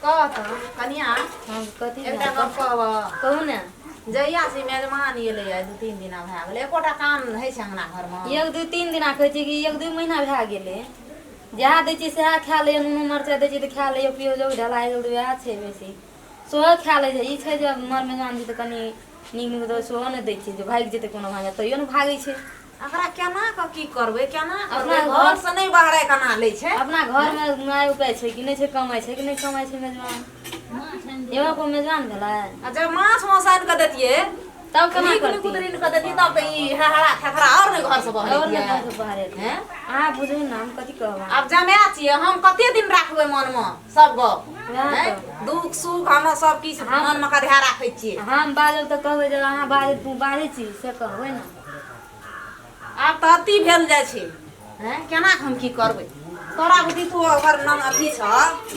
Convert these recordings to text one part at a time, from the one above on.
कह तऽ कनिया। हम कथी एकटा गप कहबह? कहू ने। जहिया से मेजमान एलैया 2-3 दिना भए गेलै, एकोटा काम होइ छै अंगना घरमे? 1 2 3 दिना कहै छी कि 1 2 महीना भए गेलै। जएह दै छियै सएह खा लैए, नूनो मरचाइ दै छियै तऽ खा लैए, पिओजो ढलाइ गेल तऽ वएह छै, बेसी सेहो खा लै छै। ई छै जे मर मेजमान छै तऽ कनि नीक नीक देबै, सेहो नहि दै छियै जे भागि जेतै कोनो भागे, तैयो ने भागै छै। एकरा केना कऽ की करबै, केना करबै? अपना घर से नहि बहराय केना लै छै? अपना घरमे माय उपाय छै कि नहि छै, कमाइ छै कि नहि कमाइ छै मेजबान? एगो को मेजबान भेलै। आ जब माछ मांस आनि कऽ देतियै तब केना नीक करतियै? निकुत ऋण कऽ देतियै तब तऽ ई हेहरा थेथरा आओर नहि घर से आओर नहि बहरेतियै। घर से बहरेतै। हैं? अहाँ बुझू ने, हम कथी कहब अहाँ? आब जमाए छियै हम, कते दिन राखबै मनमे सब गप? वएह हैं? तऽ। दुख सुख हम सब किछु मनमे कध्या राखै छियै। हम बाजब तऽ कहबै जे अहाँ बाजै तू बाजै छी, से कहबै ने। आब तऽ अति भेल जाइ छै। हैं, केना कऽ हम की करबै? तोरा बुद्धि तू ओकर नाम अथी छ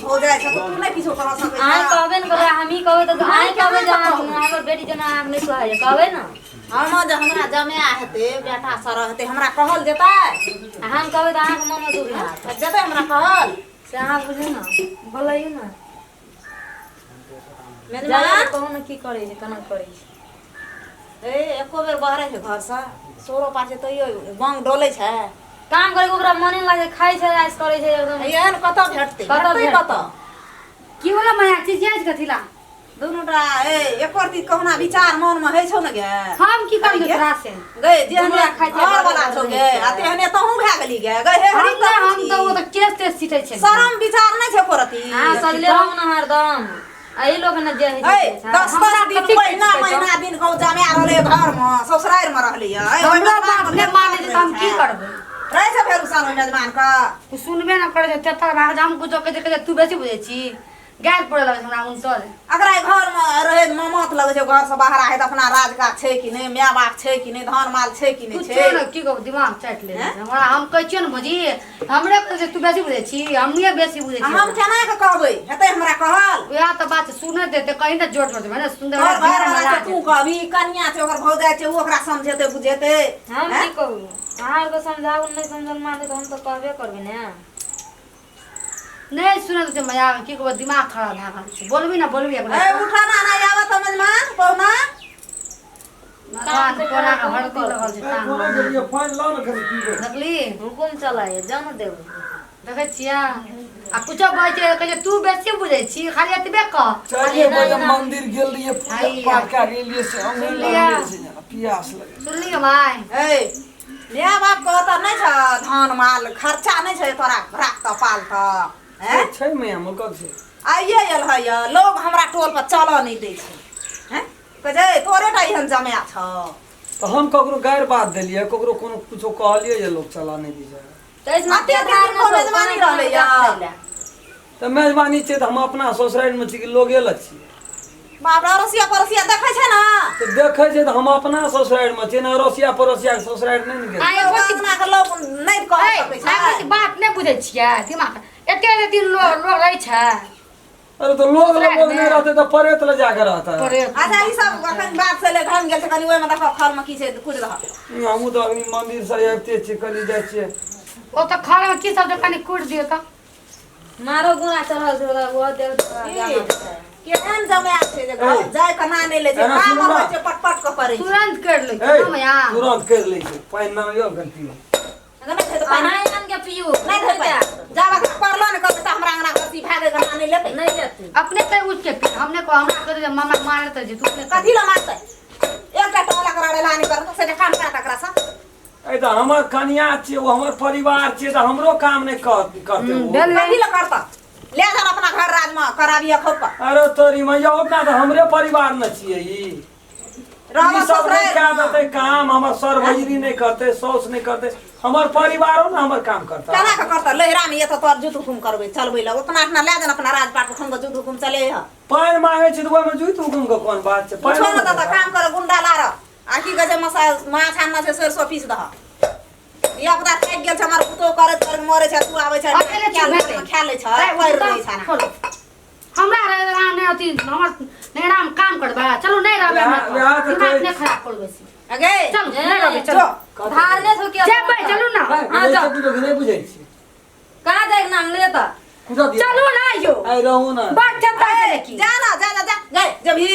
हो जाइ छ तऽ तू नहि किछो कह सकै अहाँ छ। कहबे ने करबै, हमही कहबै तऽ अहाँ कहबै जे अहाँ हमर बेटी जेना अहाँके नहि सोहाइए, कहबै ने। हम जे हमरा जमाए हेतै, बेटा सरह हेतै, हमरा कहल जेतै? आ हम कहबै तऽ अहाँके मोनमे दुख हैत। तऽ जेतै हमरा कहल? से अहाँ बुझू ने, बोलैयौ ने। मेजबान जाइए कहू ने, की करै छै, केना करै छै? ए एको बेर बहरै छै घरसँ, सोरो पार छै तैयो बंग डोलै छै। काम करे के ओकरा मने नहि लागै, खाइ छै, ऐश करै छै एकदम। एहन कतऽ भेटतै? कतऽ भेटतै? भेटतै? कतऽ? की होला माया, चिचियाइ छै कथी ला? दुनू टा ए एको रत्ती कहुना विचार मनमे होइ छौ ने गे? हम की करियो तोरा से? गै जेहने दुनू खाइ छै, घर वाला छौ गे, आ तेहने तहूँ भए गेली गे। गै हे हम हरी नहि, हम तऽ ओ तऽ केस तेस सीटै छै। शरम विचार नहि छै एको रत्ती। अहाँ सजले रहू ने हरदम, एहि लोक ने जे होइ ए छै से छै। 10 हमरा 10 दिन कथी महीना कहै छै? महीना दिन कहूँ जमाए रहलै घरमे, ससुरारिमे रहलै। हमरो बाप नहि मानै छै तऽ हम की करबै? रहै छै फेर साल मेजबान के। तू सुनबे न करै छै, तेतर भाग हम कुछो कहै छै, कहै छै तू बेसी बुझै छी, गारि पड़े लगै छै हमरा उनटल। अकरा घरमे रहै ममत लगै छै, घरसँ बाहर आए तऽ अपना राज काज छै कि नहि, माय बाप छै कि नहि, धन माल छै कि नहि कुछो छै। ने की कहू, दिमाग चाटि ले छै हमरा। हम कहै छियै ने भौजी, हमरे कहै छै तू बेसी बुझै छी, हमहीँ बेसी बुझै आ छी। हम केना कऽ कहबै? हेतै हमरा कहल? वएह तऽ बात छै, सुनै देतै कहीं ने, जोर जोर ने सुनते। तोहर घर वाला छै तू कहबी, कनिया छै ओकर भौजाइ छै, ओ ओकरा समझेतै बुझेतै? हम की कहू अहाँ आरके? समझाउ नहि समझल मानतै तऽ हम तऽ कहबे करबै ने। नहि सुनैत छै माया, की कहबै, दिमाग खराब भए गेल छै। बोलबी ने, बोलबी एक ए उठाना नहि आबत मेजमान पहुना। भगवान कोना के हरदी लगल छै टांग कोना मे। गेलियै? पानि लाउ ने कनि पीबै। देखली? हुकुम चलाइए, जाउ ने देबै। देखै छियै, आ कुछो कहै छै, कहै छै तू बेसी बुझै छी, खाली एतबे कह। 4 बजे मंदिर गेल रहियै, पूजा आइया। पाठ कए के एलियै से अंगूर सुनलियै? लगले छै जेना पियास लगै। सुनलियै माय? ए माय बाप कहत नहि छ, धान माल खर्चा नहि छै तोरा, राखतऽ पालतऽ? हैं? छै मैया, मुलकक छै। आइए आयल है लोग, हमरा टोल पर चलऽ नहि दै छै। हैं, कहै छै तोरे टा एहन जमाए छौ। तऽ हम ककरो गारि बात देलियै? ककरो कोनो कुछो कहलियै जे लोक चला नहि दै छै? तऽ अते दिन को मेजबानी रहलैया। तऽ मेजबानी छै तऽ हम अपना ससुरारिमे छी कि लोगे लग छियै? बाप रे, अड़ोसिया पड़ोसिया देखै छै ने? तऽ देखै छै तऽ हम अपना ससुरारिमे छियै ने, अड़ोसिया पड़ोसियाके ससुरारि नहि ने गेल। आइ एगो चीज- अंगना के लोग नहि कह ऐ, सकै छै। आइ बात नहि बुझै छियै, दिमाग एते एते दिन लोग लोग रहै छै। अरे तऽ लोग लग लोग नहि रहतै तऽ परेत लग जाके रहतै। परेत। अच्छा, ई सब अखन बात से ले घरमे गेल छै, कनि ओहिमे देखो खरमे की छै, कुटि दहक। हमहूँ तऽ अखनी मंदिर से आबिते छियै, कनि जाइ छियै। ओ तऽ खरमे की सब छै, कनि कुटि दियौ तऽ। मारो गुना चढ़ल छै ओकरा, ओहो देव की? केहन जमाए छै जे घर जाय के ना नहि लै छै। एना काम सुनू ना। होइ छै, पट पट के करै छै। तुरंत करि लै ए छै ने मैया। तुरंत करि लै छै। पानि नामियो कनि पीबै। अगर नहि छै तऽ पानि अहाँ आन के पियू। नहि धरि पानि जाब अखन पड़लो ने करबै तऽ हमरा अंगना घरती भए गेल, ना नहि लेतै। नहि लेतै। अपने कहि उठि के पी, हम नहि कहब, हमरा कहि दे मामा मारत जे तू अपने कहि। कथी लए मारतै? एकटा टोला करा रहला नहि करतै से जे काम करत एकरा से। ए तऽ हमर कनिया छियै ओ, हमर परिवार छियै, तऽ हमरो काम नहि करतै ओ? भेलै। कथी लए करतै? ले जा अपना घर राजमे कराबिहे खूब कऽ। अरे तोरी मैया, अपना तऽ हमरे परिवार ने छियै ई। रहबऽ ई सब नहि ससुरारि कए मे। देतै काम? हमर सर भैजरी नहि करतै, साउस नहि करतै, हमर परिवारो ने हमर काम करतै? केना कऽ करतै? लहिरामे ये तऽ तोर जुत हुकुम करबै चलबै लए, उतना अपना लए जाना अपना राजपाट पर खूब जुत हुकुम चले है। पानि मांगै छी तऽ ओहिमे जुइत हुकुम के कोन बात छै? पानि कुछो ने तऽ काम कर गुंडा लार आ की कहै छै, मसा माछ आनना छै, सरिसो पीस दह। धिया पुता थाकि गेल छै, हमर पुतोह करैत करैत मरै छै, तू आबै छै अकेले छी भेलै। खा लै छै, पड़ि रहै छै ना। खोलो। हमरा रहै नहि अथी, हमर नैहरामे काम करबै, चलू नहि रहबै हमरा। वएह तऽ दिमाग कहै नहि छी। खराब करू बेसी। अगे चलू नहि रहबै, चलू। जो धारने छौ के? जेबै, चलू ने। बुझै जाउ। छियै, बुझै नहि बुझै छियै? कहाँ जाइके नाम ले तऽ? कुटा दिया चलू ना यो आइ रहू ना बात चलता है की जा ना जा जा जा गए जब ही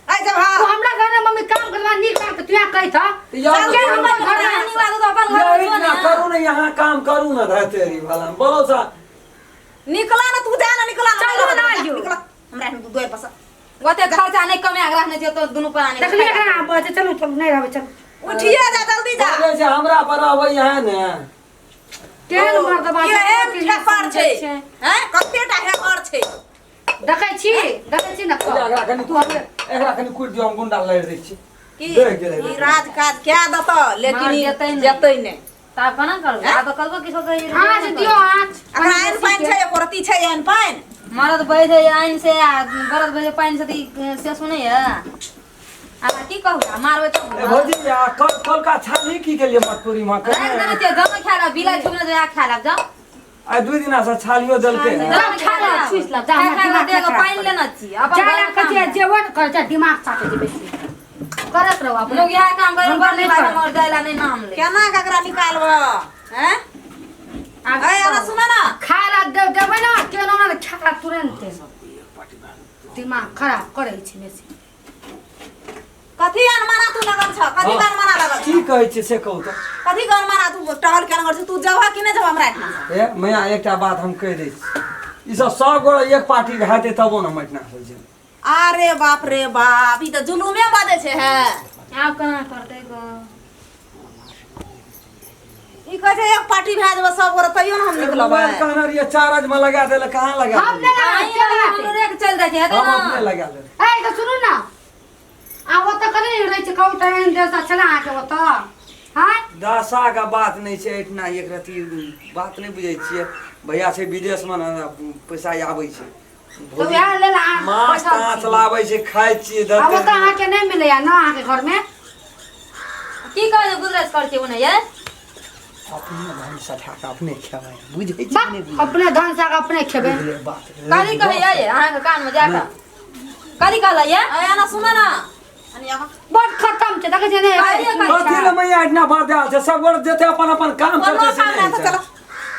आई जब तू हाँ हमरा घर में मम्मी काम करवा नीक काम तू यहाँ कही था यार के हमर घर में नहीं लागू तो अपन घर में यही जो ना ना करू ना यहाँ काम करू ना धर तेरी भला बोलो सा निकला ना तू जा ना निकला ना चलू ना आइयो। निकला हमरा एहन दुआर पर से ओते खर्चा नहीं कमे अगरा नहीं छै तो दुनू प्राणी देखलिए एकरा हम बजे चलू चलू नहीं रहबै चलू उठिए जा जल्दी जा बोले छै हमरा पर अबै है ने केहन मर्दबा छै, केहन केहन ठेपर छै छै। हैं कते टा हेपर छै देखै छी देखै छी ने एकरा कनि तू हमरे एकरा कनि कुटि दियौ हम गुंडा लड़ि दै छी की देख गेलै ई राज काज क्या देतौ लेकिन मार ई जेतै नहि। जेतै नहि तब केना करबै आब तऽ कतबो किछो कहै आँच दियौ आँच अखन आनि पानि छै एको रत्ती छै आनि पानि मरद बहै छै आनि से आ बरद बहै छै पानि से तऽ ई से सुनैया आ की कहू आ मारबै तब ए भौजी आ कल कलका छाली की केलिए मटकुरी में राखि देने छियै जमा खाय ला बिलाइ छुपने जे खा लब जाओ आइ दू दिना से छालियो देलकै है। जाओ खा ला, चूस ला, जा, खा हमरा खा दिमाग देगो खराब पानि लेना छी अपन जा घरके ला काम कथी जेवन कर जा दिमाग चाटे छै बेसी करत रहो अपने लोग इएह काम करे हम बड़ नहि नहीं लागल करब। मर जाइला नहीं नाम ले केना ककरा निकालबह हैं आब ऐ अहाँ सुन ना खाय ला देबै ना केना ना खा ला तुरंते दिमाग खराब करै छै बेसी कथी अनमाना तू लगल छ कथी हाँ। अनमाना लगल छ की कहै छियै से कहू तऽ कथी अनमाना तू टहल केना कर तू जबह कि नहि जबह हमरा एहिठाम ए मैया एकटा बात हम कहि दै छी ई सब सब गोरा एक पार्टी भए जेतै तबो ने हम एहिठिना से जेबै अरे बाप रे बाप ई तऽ जुलुमे बाजै छै हे आब केना करतै गो ई कहै छै एक पार्टी भए जेबै सब गोरा तैयो ने हम निकलबै मोबाइल कहने रहियै चार्ज में लगा देले कहाँ लगा हम देलियै? नहि लगाबै, के लगातै? हमरो के चल जाइ छै हेतै हम ना अपने लगा देबै ए तऽ सुनू ना आ ओतऽ कने रहै छै कहू तऽ एहन देश छलै अहाँके ओतऽ आँय दशा के बात नहि छै एहिठिना एक रति बात नहि बुझै छियै भैया छै विदेशमे ने पैसा आबै छै तऽ उएह लेल अहाँ माछ बैठल ताछ छी। लाबै छै खाइ छियै आ ओतऽ धरते अहाँके नहि मिलैया ने अहाँके घरमे की कहै छै गुजरात करै छै ओने ये अपने धन सठा कऽ अपने खेबै बुझै छियै बा नहि बुझै अपने धन साग अपने खेबै बुझलियै बात कथी कहैया ये अहाँके कानमे जाकऽ कथी कहलै ये ऐ एना सुन ना अनी आबऽ बड खतम छै देखै छियै कहलियै ने कथी लए मैया एहिठिना बात आयल छै सब गोटे जेतै अपन अपन काम कोनो करतै से काम नहि नहि छै चलो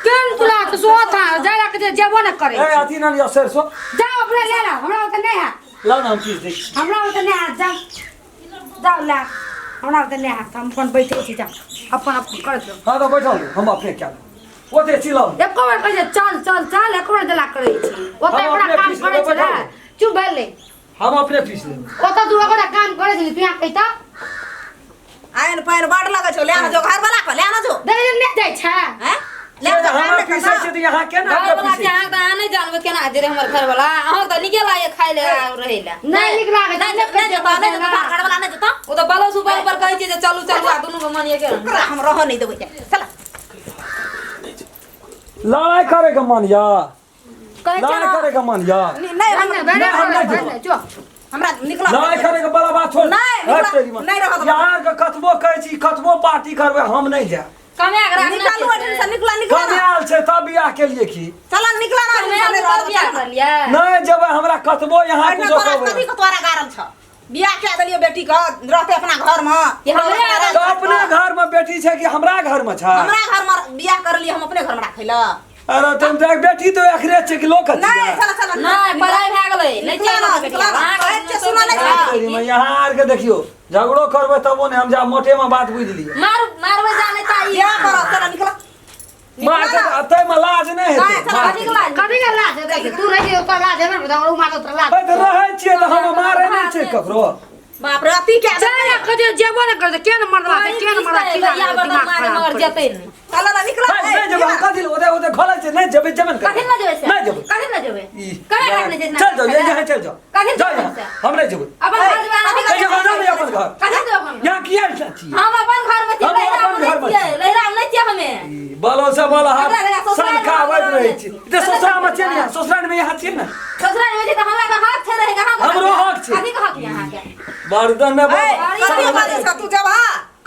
केहन तुला के सोत है जाय ला के जेबो ने करे ए अथी ना लिअ सरिसो जाओ अपने ले ला हमरा ओतऽ नहि हैत लाउ ने हम पीस दै छी हमरा ओतऽ नहि हैत जाओ जाओ ला हमरा ओतऽ नहि हैत हम अपन बैठे छी जाओ अपन अपन करैत रहू हँ तऽ बैठल रहू, हम अपने कए लेब ओते चिल्लाउ एको बेर कहै छै चल चल चल एको बेर देला करै छी ओतऽ हम एकरा अपने काम पीस करै लेबै, छै ने बैठल। चुप भेलै हम अपने पीस लेबै ओतऽ तू ओकरा काम करै छै तू यहाँ कहिता आयन पानि बड लगै छौ ले आना जो घर वाला के ले आना जो देखै छियै नहि जाइ छै हैं ले आना जो, हमरा पीसै छै तऽ यहाँ केना घर के वाला पीसै के अहाँ तऽ अहाँ नहि जानबै केना जे रहै हमर घर वाला अहाँ तऽ नीके लागैए खाय ले आ रहै ले नहि नीक लागै छै नहि नहि जेतौ नहि जेतौ तोहर घर वाला नहि जेतौ ओ तऽ बलो सुपर पर कहै छियै जे चलू चलू आ दुनू के मन एके रंग। ओकरा हम रहऽ नहि देबै चल लड़ाइ करे के मन यऽ कहै छै लड़ाइ ना करे के मन यऽ नहि हम नहि नहि, हम नहि नहि जेबै। जो हमरा निकला लड़ाइ करे के बड़ा बात छोड़ नहि, हट निकला- तेरी माँ। नहि रहऽ देबै। यार के कतबो कहै छी कतबो पार्टी करबै हम नहि जायब कमे के राखने निकालू छियै एहिठाम से निकला निकला कमे ना आयल छै तब बियाह केलिए की चल निकला ना कमे एहिठाम से के नहि रहऽ तब बियाह देबै। करलियै नहि जेबै हमरा कतबो यहाँ एहिठाम कुछो तोरा कहबै कथी के तोरा गारल छ बियाह कए देलियै बेटी के रहते अपना घर में कि हमरे तऽ अपने घर में बेटी छै कि हमरा घर में छै हमरा घर में बियाह करलियै हम अपने घर में राखै लए अरे तुम तऽ बेटी तऽ एकरे छै कि लोक नहि चल चल नहि पढ़ाइ भए गेलै नहि निकला ना, चलि निकला ना। कहै छियै, सुनऽ नहि छै। यहाँ आर के देखियौ झगड़ो करबै तबो नहि हम जा मोटे में बात बुझि लियै मार मारबै जाने ताई बियाह करब चल निकला मार के अतै में लाज नहि हेतै नहि, चल, मार कथी के लाज कथी के लाज हेतै तू रहि ओतऽ लाज हेबे ने ओ मार ओतऽ लाज के। तऽ रहै छियै तऽ हम मारै नहि छै ककरो बाप रे अति कए चल ना कथी जेबो ने करतै केहन मरदबा छै केहन मरदबा पानि की पिसतै, भैया बर्तन दिमाग मारे खराब मगर करै जेतै नहि चल ना निकला नहि नहि जेबै हम कथी ओते ओते खोलै छै नहि जेबै जेबै ने कथी लए जेबै से नहि जेबै कथी लए जेबै ई, कहे राखने छै चल जाओ यहाँ चल जाओ कथी जाओ जेबै यहाँ से? हम नहि जेबै अपन घर जेबै अहाँ कहियो हम नहि अपन घर कथी जेबै अपन घर? यहाँ किया छी हम अपन घर में छियै हम लहिरा अपन में घर नहि में छियै लहिरा में नहि छियै हमे ई, बलो से बल हाथ एकरा एकरा ससुराल में सनकाबैत हम रहै रहै छी छी। तऽ ससुराल में छियै ने यहाँ ससुराल में यहाँ छियै ने ससुराल में छी तऽ हमरा तऽ हक छै रहै के अहाँके हमरो हक छै। कथी के हक यऽ अहाँके बर्तन में कथी बाजै छ तू जब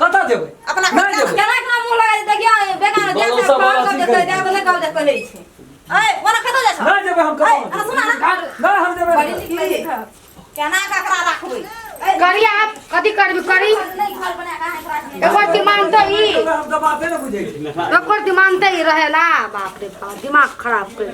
कतऽ जेबै अपना घर नहि जेबै केना केना मुँह लगाइ छै देखियौ बेगाना बलो जाए सब बलो कहब अथी जे करै कहै जाए कहब जे कहै छै ए ओना कतऽ जाइ छ नहि जेबै हम ए कतऽ अरे सुना ना नहि हम जेबै बड़ी नीक लगै छै केना ककरा राखबै करी आप कथी करबी करी नहीं घर बना के अहाँ राखने एकर दिमाग तऽ ई हम तऽ बाते ने बुझै छी एकर दिमाग तऽ ई रहेला बाप रे बाप दिमाग खराब कर।